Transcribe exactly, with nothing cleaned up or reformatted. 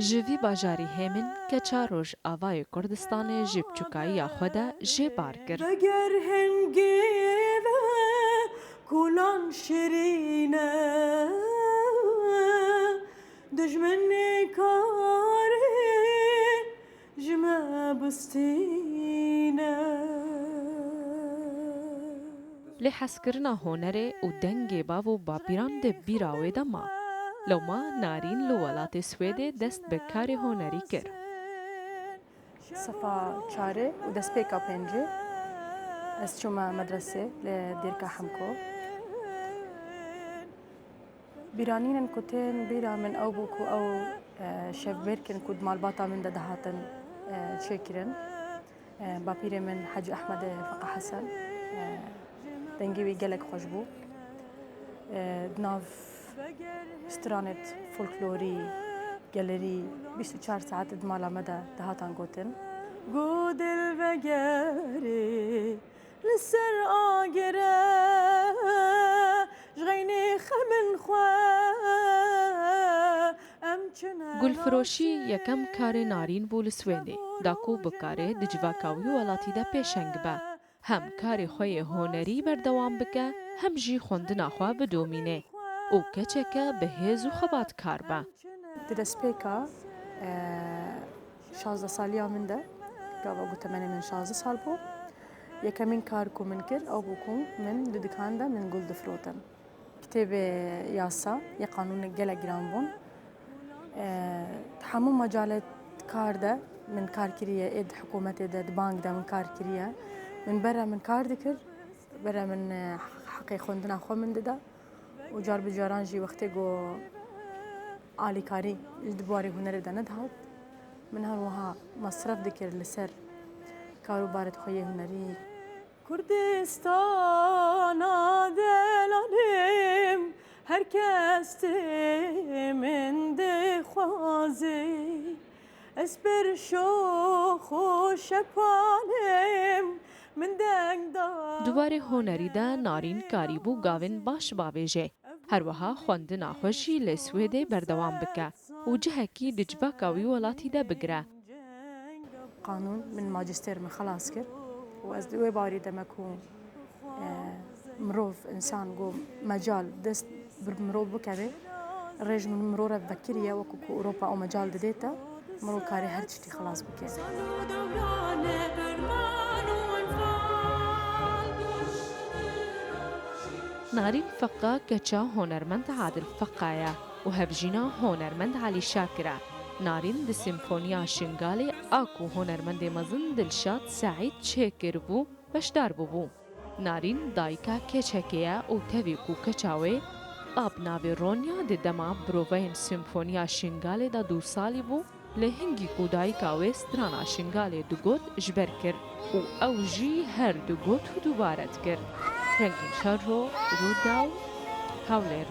Ji vî bajarî hêmin keça Rojavayê Kurdistanê ji biçûkayiya xwe de jê bar kir. Veger hingê ve kulan şirîn e, dijminê karê ji me bistîne. Lê hezkirina honerê û dengê bav û bapîran di bîra wê de ma. Lewma Narîn li welatê Swêdê dest bi karê honerî kir. Sefa çarê û destpêka pêncê ez çûme medresê li Dêrka Hemko. Bîranînên ku tên bîra min ew bû ku ew, e, şevbêrkên ku di malbata min de dihatin, e, çêkirin. E, bapîrê min Hecî Ehmedê Feqa Hesen, e, dengê wî gelek xweş bû. E, di nav stranê folklorî, gelerî bîst û çar saet di mala me de dihatin gotin. Go dilvegerê li ser agir e, ji xeynê xemin xwe em çine. Gulfiroşî yekem karê Narîn bû li Swêdê, da ku bikare di civaka wî welatî de pêşeng be. Hem karê xwe yê honerî berdewam bike, hem jî xwendina xwe bidomîne û keçeke bi hêz û xebatkar be. Di destpêka, e, şazdeh saliya min de, gava ku temenê min şazdeh sal bû, yekemîn kar ku min kir, ew bû ku min di dikan de min gul difirotin. Kitêbê yasa yê qanûnê gelek giran bûn. E, di hemû mecalê kar de min kar kiriye, ê di hikûmetê de, di bank de min kar kiriye. Min bere min kar dikir, bere min, e, heqê xwendina xwe min dida. Û car bi caran jî wextê ku alîkarî ji di warê hunerê de nedihat, min her wiha mesref dikir li ser karûbarê xwe yê hunerî. Kurdistana delalim, her kes tê min dixwaze. Ez pir şox û şepalim, min deng da. Di warê honerî de Narîn karîbû gavên baş bavêje. Her wiha xwendina xwe jî li Swêdê berdewam bike û cihekî di civaka wî welatî de bigire. Qanûn min majîster min xelas kir û ez di wê barî de me ku, e, mirov, însan ku mecal dest bi mirov bikeve, rêj min mirov re vekiriye, wekî ku Ewropa ew mecal didê te, mirov karê her tiştî xelas bike. Narîn Feqa keça honermend Adil Feqa ye û hevjîna honermend Elî Şakir e. Narîn di Simfoniya Şingalê a ku honermendê mezin Dilşad Seîd çêkiribû, beşdar bûbû. Narîn dayika keçekê ye û tevî ku keça wê a bi navê Ronya di dema biroveyên Simfoniya Şingalê de du salî bû, lê hingî ku dayika wê strana Şingalê digot ji ber kir û ew jî her digot û dubare dikir. Rengîn Şerro, Rûdaw, Hewlêr.